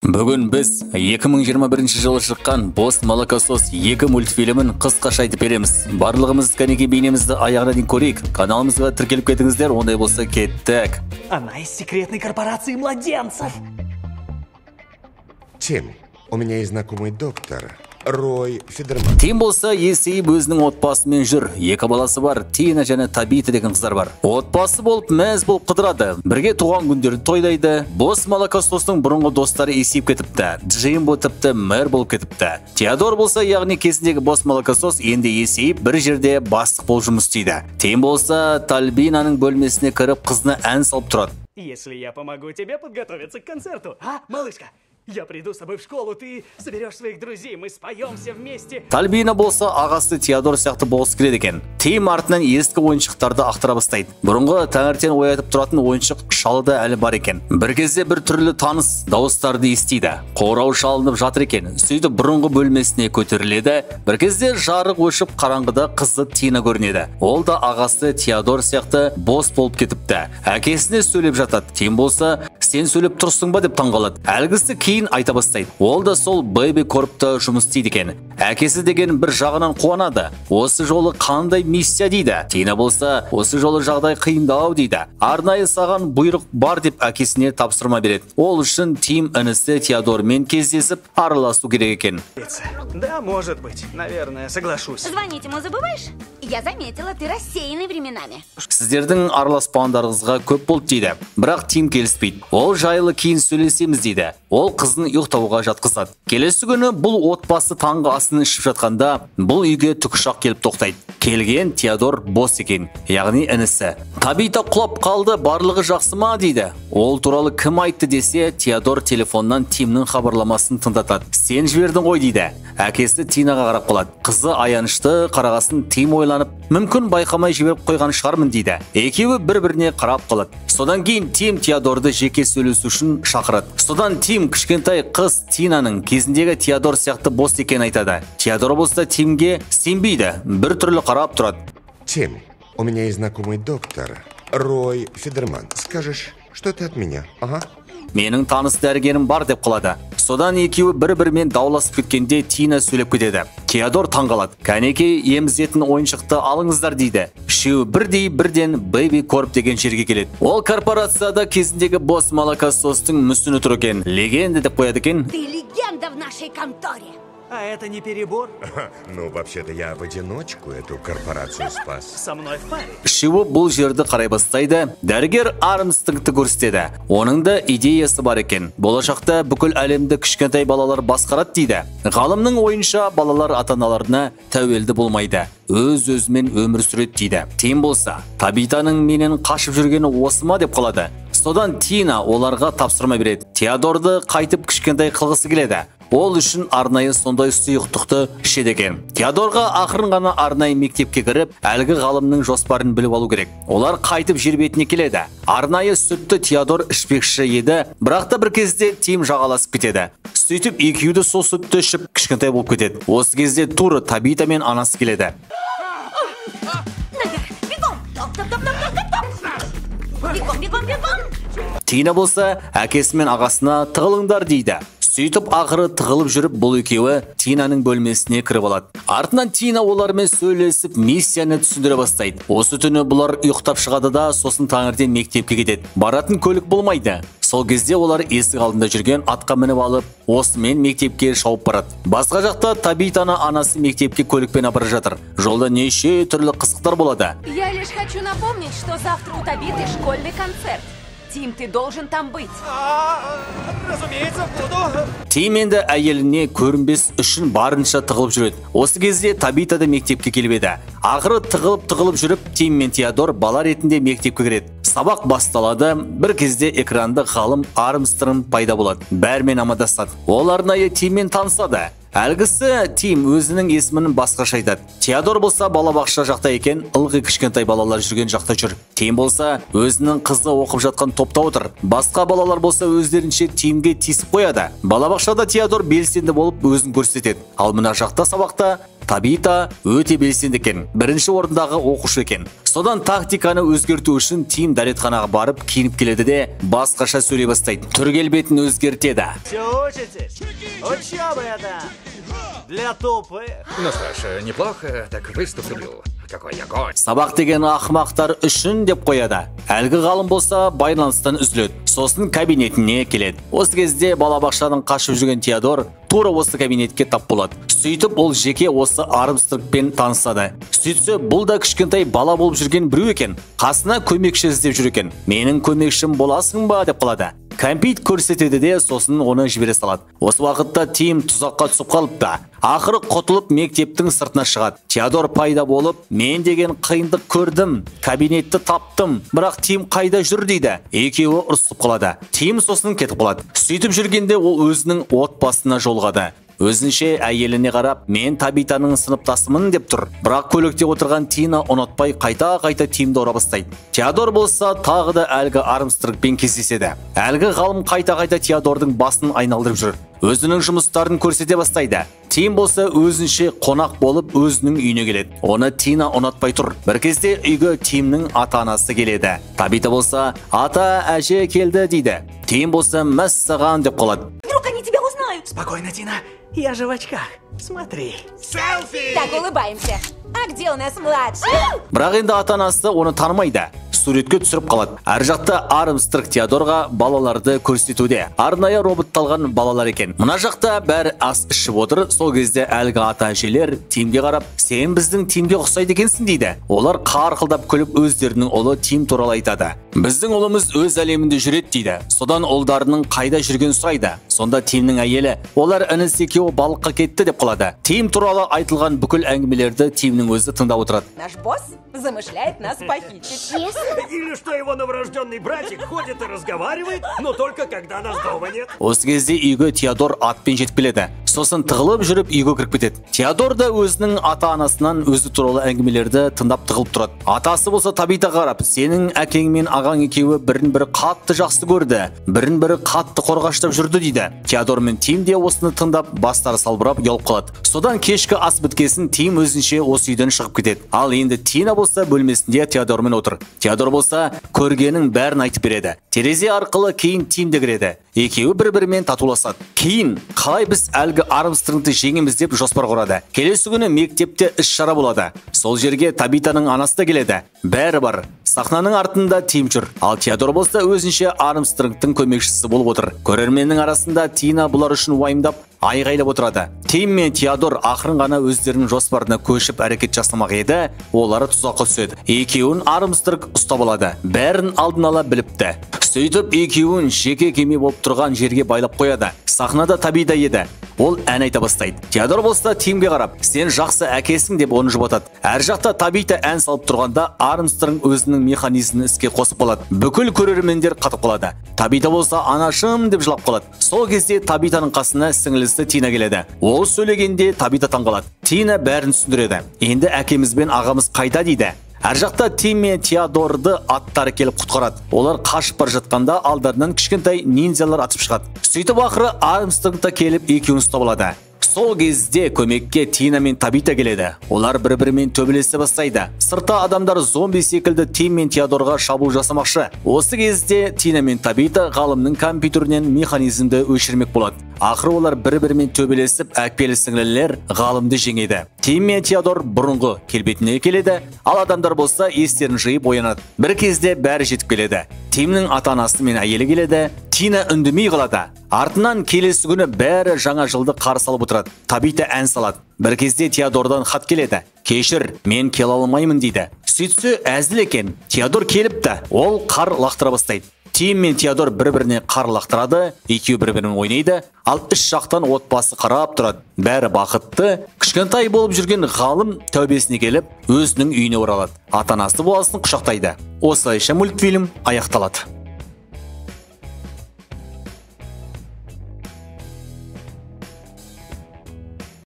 Бүгін біз 2021 жылы шыққан «Босс Молокосос 2» мультфильмін қысқаша айтып береміз. Барлығымыз кәнеки бейнемізді аяғына дейін көрейік. Каналымызға тіркеліп кетіңіздер, ондай болса, кеттік. Она из секретной корпорации младенцев. Тим, у меня есть знакомый доктор, Рой Федерман. Тим болса, есейіп, өзінің отбасымен жүр. Екі баласы бар, Тина және Табита деген қыздар бар. Отбасы болып, мәз болып қыдырады. Бірге туған күндерін тойлайды. Босс Молокосостың бұрынғы достары есейіп кетіпті. Джимбо тіпті мэр болып кетіпті. Теодор болса, яғни кезіндегі Босс Молокосос, енді есейіп, бір жерде бастық болып жұмыс істейді. Тим болса, Тальбинаның бөлмесіне кіріп, қызына ән салып тұрады. Если я помогу тебе подготовиться к концерту, а, малышка? Я приду с тобой в школу, ты соберешь своих друзей, мы споем все вместе. Тальбина болса, ағасы Теодор сияқты болғысы келеді екен. Тим артынан ескі ойыншықтарды ақтара бастайды. Бұрынғы таңертең оятып тұратын ойыншық шалы да әлі бар екен. Бір кезде бір түрлі таныс дауыстарды естиді. Қоңырау шалынып жатыр екен. Сөйтіп, бұрынғы бөлмесіне көтеріледі. Бір кезде жарық өшіп, қараңғыда қызы Тина көрінеді. Ол да ағасы Теодор сияқты босс болып кетіпті. Әкесіне сөйлеп жатады. Тим болса, «Сен сөйлеп тұрсың ба?» деп таңғалады. Әлгісі кейін айта бастайды. Ол да сол Бэби Корпта жұмыс істейді екен. Әкесі деген бір жағынан қуанады. «Осы жолы қандай миссия?» дейді. Тина болса, «Осы жолы жағдай қиындау», дейді. «Арнайы саған бұйрық бар», деп әкесіне тапсырма береді. Ол үшін Тим інісі Теодормен кездесіп, араласу керек екен. Да, может быть. Наверное, соглашусь. Звонить ему забываешь? Я заметила, ты рассеянный временами. «Сіздердің араласпағандарыңызға көп болды», дейді. Бірақ Тим келіспейді. «Ол жайлы кейін сөйлесеміз», дейді. Ол қызын ұйықтауға жатқызады. Келесі күні бұл отбасы таңғы асын ішіп жатқанда, бұл үйге тікұшақ келіп тоқтайды. Келген Теодор Босс екен, яғни інісі. «Табита құлап қалды, барлығы жақсы ма?» дейді. «Ол туралы кім айтты?» десе, Теодор телефоннан Тимнің хабарламасын тыңдатады. «Сен жібердің ғой», дейді. Әкесі Тинаға қарап қалады. Қызы аянышты қарағасын, Тим ойланып, «Мүмкін, байқамай жіберіп қойған шығармын», дейді. Екеуі бір-біріне қарап қалады. Содан кейін Тим Теодорды жеке сөйлесу үшін шақырады. Содан Тим кішкентай қыз Тинаның кезіндегі Теодор сияқты босс екенін айтады. Теодор болса, Тимге сенбейді, бір түрлі қарап тұрады. Тим, у меня есть знакомый доктор, Рой Федерман. Скажешь, что ты от меня? Ага. «Менің таныс дәрігерім бар», деп қалады. Содан екеуі бір-бірімен дауласып кеткенде, Тина сөйлеп кетеді. Теодор таңғалады. «Кәнекей, емізетін ойыншықты алыңыздар», дейді. Үшеуі бірдей бірден Бэби Корп деген жерге келеді. Ол корпорацияда кезіндегі Босс Молокосостың мүсіні тұр екен. «Легенда» деп қояды екен. Ты легенда в нашей конторе. А это не перебор? Ну, вообще-то я в одиночку эту корпорацию спас. Со мной в паре. Үшеуі бұл жерді қарай бастайды. Дәрігер Армстронгты көрсетеді. Оның да идеясы бар екен. Болашақта бүкіл әлемді кішкентай балалар басқарады, дейді. Ғалымның ойынша, балалар ата аналарына тәуелді болмайды, өз өзімен өмір сүреді, дейді. Тим болса, «Табитаның менен қашып жүргені осы ма?» деп қалады. Содан Тина оларға тапсырма береді. Теодорды қайтып кішкентай қылғысы келеді. Ол үшін арнайы сондай сұйықтықты ішеді екен. Теодорға ақырын ғана арнайы мектепке кіріп, әлгі ғалымның жоспарын біліп алу керек. Олар қайтып жер бетіне келеді. Арнайы сүтті Теодор ішпекші еді, бірақ та бір кезде Тим жағаласып кетеді. Сөйтіп, екеуі де сол сүтті ішіп, кішкентай болып кетеді. Осы кезде тура Табита мен анасы келеді. Наверх, бегом! Топ, топ, топ, топ, топ, топ! Бегом, бегом, бегом! Тина болса, әкесі мен ағасына «Тығылыңдар» дейді. Сөйтіп, ақыры тығылып жүріп, бұл екеуі Тинаның бөлмесіне кіріп алады. Артынан Тина олармен сөйлесіп, миссияны түсіндіре бастайды. Осы түні бұлар ұйықтап шығады да, сосын таңертең мектепке кетеді. Баратын көлік болмайды. Сол кезде олар есік алдында жүрген атқа мініп алып, осымен мектепке шауып барады. Басқа жақта Табитаны анасы мектепке көлікпен апара жатыр. Жолда неше түрлі қызықтар болады. Я лишь хочу напомнить, что завтра у Табиты школьный концерт. Тим, ты должен там быть. А, разумеется, буду. Тим енді әйеліне көрінбес үшін барынша тығылып жүреді. Осы кезде Табита да мектепке келіп еді. Ақыры тығылып-тығылып жүріп, Тим мен Теодор бала ретінде мектепке кіреді. Сабақ басталады. Бір кезде экранда ғалым Армстронг пайда болады. Бәрімен амандасады. Ол арнайы Тиммен танысады. Әлгісі Тим өзінің есімін басқаша айтады. Теодор болса, балабақша жақта екен, ылғи кішкентай балалар жүрген жақта жүр. Тим болса, өзінің қызы оқып жатқан топта отыр. Басқа балалар болса, өздерінше Тимге тиісіп қояды. Балабақшада Теодор белсенді болып өзін көрсетеді. Ал мына жақта сабақта Табита өте белсенді екен, бірінші орындағы оқушы екен. Содан тактиканы өзгерту үшін Тим дәретханаға барып киініп келеді де басқаша сөйлей бастайды. Түр келбетін өзгертеді. Все учитесь? Учеба это для тупых. Ну что ж, неплохо так выступил. Какой огонь. Сабақ деген ақымақтар үшін деп қояды. Әлгі ғалым болса байланыстан үзіледі. Сосын кабинетіне келеді. Осы кезде балабақшадан қашып жүрген Теодор тура осы кабинетке тап болады. Сөйтіп ол жеке осы Армстронгпен танысады. Сөйтсе бұл да кішкентай бала болып жүрген біреу екен. Қасына көмекші іздеп жүр екен. Менің көмекшім боласың ба деп қалады. Кәмпит көрсетеді де сосын оны жібере салады. Осы уақытта Тим тұзаққа түсіп қалыпты. Ақыры құтылып мектептің сыртына шығады. Теодор пайда болып, мен деген қиындық көрдім, кабинетті таптым, бірақ Тим қайда жүр дейді. Екеуі ұрысып қалады. Тим сосын кетіп қалады. Сөйтіп жүргенде ол өзінің отбасына жолығады. Өзінше әйеліне қарап, мен Табитаның сыныптасымын деп тұр. Бірақ көлікте отырған Тина ұнатпай қайта-қайта Тимді ұра бастайды. Теодор болса тағы да әлгі Армстронгпен кездеседі. Әлгі ғалым қайта-қайта Теодордың басын айналдырып жүр. Өзінің жұмыстарын көрсете бастайды. Тим болса өзінше қонақ болып өзінің үйіне келеді. Оны Тина ұнатпай тұр. Бір кезде үйге Тимнің ата-анасы келеді. Табита болса, ата, әже келді дейді. Тим болса, мәссаған деп қалады. Вдруг они тебя узнают? Спокойно, Тина. Я же в очках. Смотри. Селфи! Так, улыбаемся. А где у нас младший? Бірақ енді ата-анасы оны танымайды. Суретке түсіріп қалады. Әр жақта Армстронг Теодорға балаларды көрсетуде. Арнайы роботталған балалар екен. Мына жақта бәрі ас ішіп отыр. Сол кезде әлгі ата-әжелер Тимге қарап, сен біздің Тимге ұқсайды екенсің дейді. Олар қарқылдап күліп өздерінің ұлы Тим туралы айтады. Біздің ұлымыз өз әлемінде жүреді дейді. Содан ұлдарының қайда жүргенін сұрайды. Сонда Тимнің әйелі, олар інісі екеуі балыққа кетті деп қалады. Тим туралы айтылған бүкіл әңгімелерді Тимнің өзі тыңдап отырады. Наш босс замышляет нас похитить. Честно? Или что его новорожденный братик ходит и разговаривает, но только когда нас дома нет. Осы кезде үйге Теодор атпен жетіп келеді. Сосын тығылып жүріп үйге кіріп кетеді. Теодор да өзінің ата-анасынан өзі туралы әңгімелерді тыңдап тығылып тұрады. Атасы болса Табитаға қарап, сенің әкең мен ағаң екеуі бірін-бірі қатты жақсы көрді, бірін-бірі қатты қорғаштап жүрді дейді. Теодор мен Тим де осыны тыңдап, бастары салбырап ұялып қалады. Содан кешкі ас біткесін Тим өзінше осы үйден шығып кетеді. Ал енді Тина болса бөлмесінде Теодормен отыр. Теодор болса көргенін бәрін айтып береді. Терезе арқылы кейін Тим де кіреді. Екеуі бір-бірімен татуласады. Кейін қалай біз әлгі Армстронгты жеңеміз деп жоспар құрады. Келесі күні мектепте іс-шара болады. Сол жерге Табитаның анасы да келеді. Бәрі бар. Сахнаның артында Тим жүр. Ал Теодор болса өзінше Армстронгтың көмекшісі болып отыр. Көрерменнің арасында Тина бұлар үшін уайымдап айғайлап отырады. Тим мен Теодор ақырын ғана өздерінің жоспарына көшіп әрекет жасамақ еді, олары тұзаққа түседі. Екеуін Армстронг ұстап алады. Бәрін алдын ала біліпті. Сөйтіп екеуін жеке кеме болып тұрған жерге байлап қояды. Сахнада Табита еді. Ол ән айта бастайды. Теодор болса Тимге қарап, сен жақсы әкесің деп оны жұбатады. Әр жақта Табита ән салып тұрғанда Армстронг өзінің механизмін іске қосып қалады. Бүкіл көрермендер қатып қалады. Табита болса анашым деп жылап қалады. Сол кезде Табитаның қасына сіңлісі Тина келеді. Ол сөйлегенде Табита таңғалады. Тина бәрін түсіндіреді. Енді әкеміз бен ағамыз қайда дейді. Әр жақта Тим мен Теодорды аттары келіп құтқарады. Олар қашып бара жатқанда алдарынан кішкентай ниндзялар атып шығады. Сөйтіп ақыры Армстронг та келіп екеуін ұстап алады. Сол кезде көмекке Тина мен Табита келеді. Олар бір-бірімен төбелесе бастайды. Сыртта адамдар зомби секілді Тим мен Теодорға шабуыл жасамақшы. Осы кезде Тина мен Табита ғалымның компьютерінен механизмді өшірмек болады. Ақыры олар бір-бірімен төбелесіп, әкелі-сіңлілер ғалымды жеңеді. Тим мен Теодор бұрынғы келбетіне келеді, ал адамдар болса естерін жиып оянады. Бір кезде бәрі жетіп келеді. Тимнің ата-анасы мен әйелі келеді, Тина үндемей қалады. Артынан келесі күні бәрі жаңа жылды қарсы алып отырады. Табита ән салады. Бір кезде Теодордан хат келеді. Кешір, мен келе алмаймын дейді. Сөйтсе әзіл екен. Теодор келіпті. Ол қар лақтыра бастайды. Тим мен Теодор бір-біріне қар лақтырады, екеуі бір-бірімен ойнайды, ал іш жақтан отбасы қарап тұрады. Бәрі бақытты. Кішкентай болып жүрген ғалым тәубесіне келіп, өзінің үйіне оралады. Ата-анасы баласын құшақтайды. Осылайша мультфильм аяқталады.